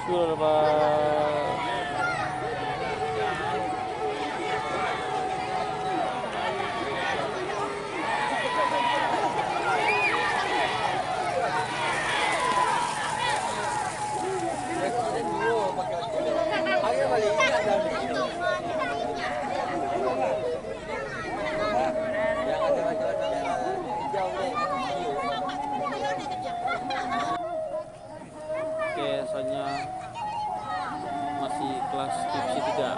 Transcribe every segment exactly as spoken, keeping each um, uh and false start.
Betul, Pak. Oke, soalnya masih kelas divisi tiga.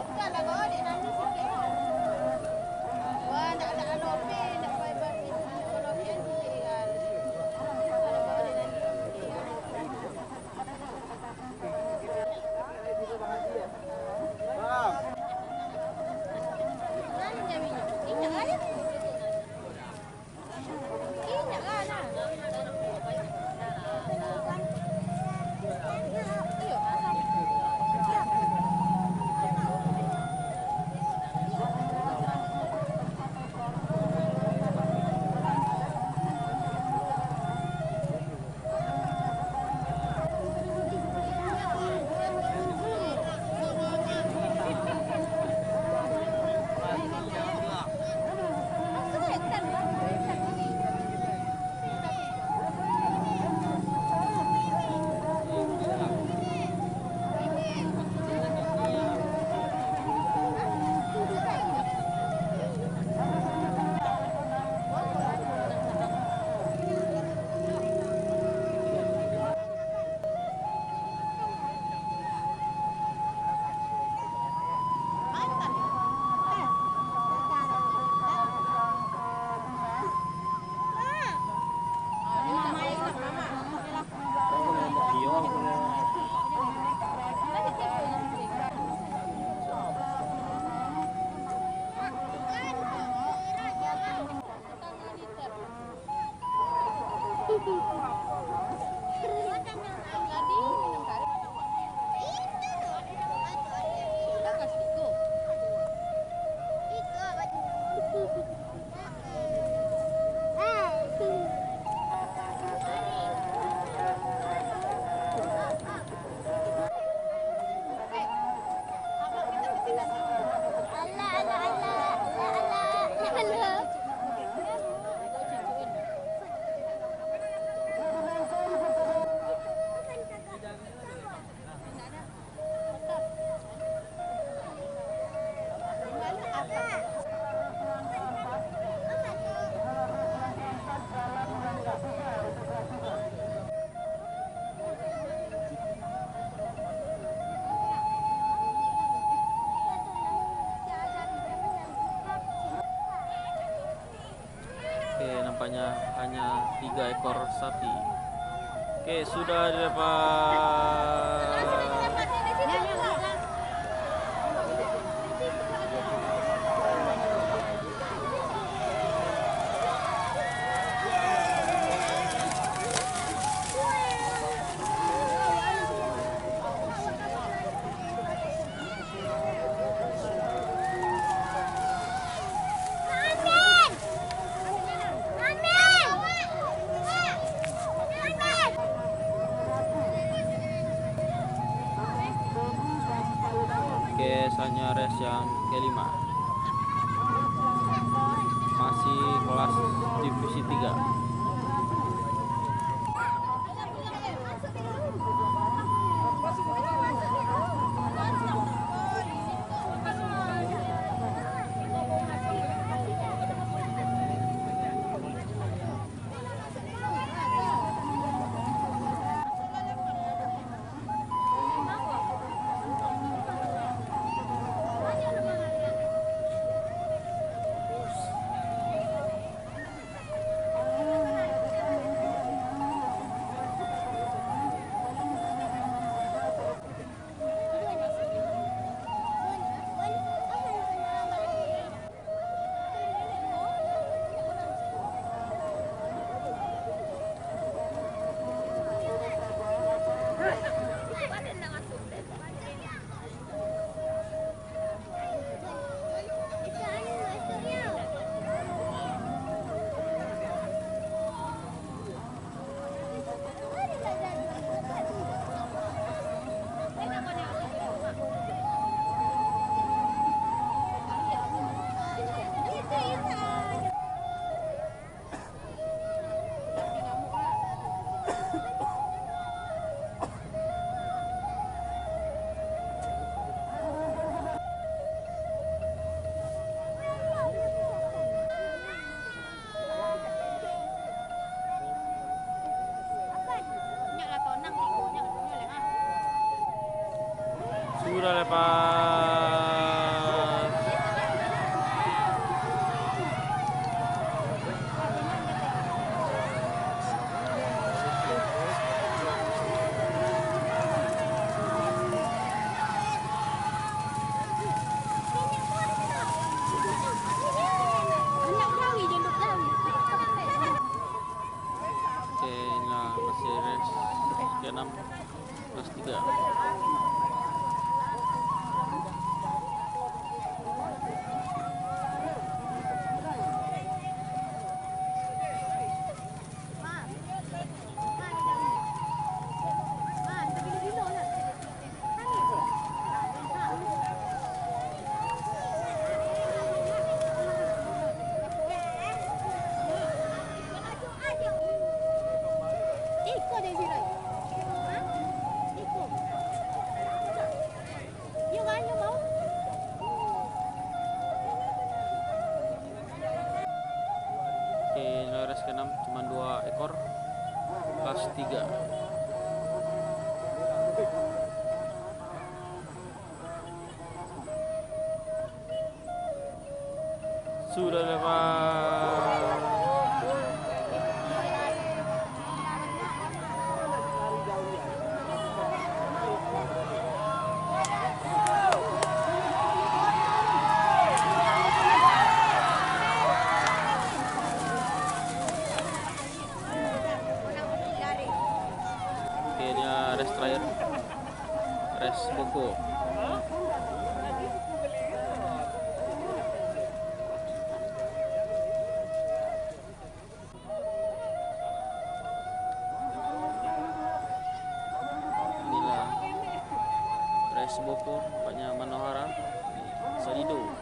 Oke, nampaknya hanya tiga ekor sapi. Oke, sudah didapat. Oke, saatnya race yang kelima. Masih kelas divisi tiga. Sudah lepas. Oke, inilah masih race keenam. Kelas tiga. Oke, race keenam, cuma dua ekor, kelas tiga. Sudah lepas. Oke, dia race terakhir. Race boko. Inilah race boko, tempatnya Manohara, Salido.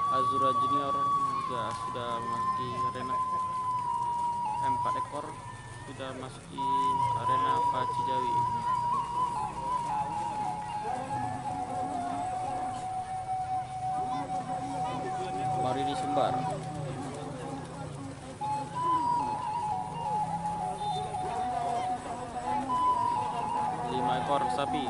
Azura Junior juga sudah memasuki arena. Empat ekor sudah masuk di arena Pacijawi. Marini Sumbar. Lima ekor sapi.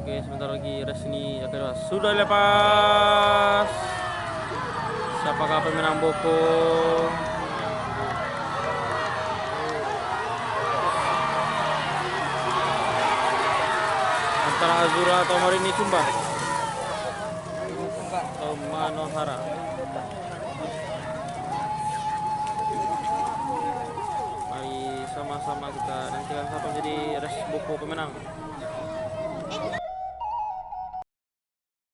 Oke, sebentar lagi race ini akan lepas. Sudah lepas. Siapakah pemenang boko? Antara Azura atau Marini Sumbar? Atau Manohara? Mari sama-sama kita nantikan siapa menjadi race boko pemenang.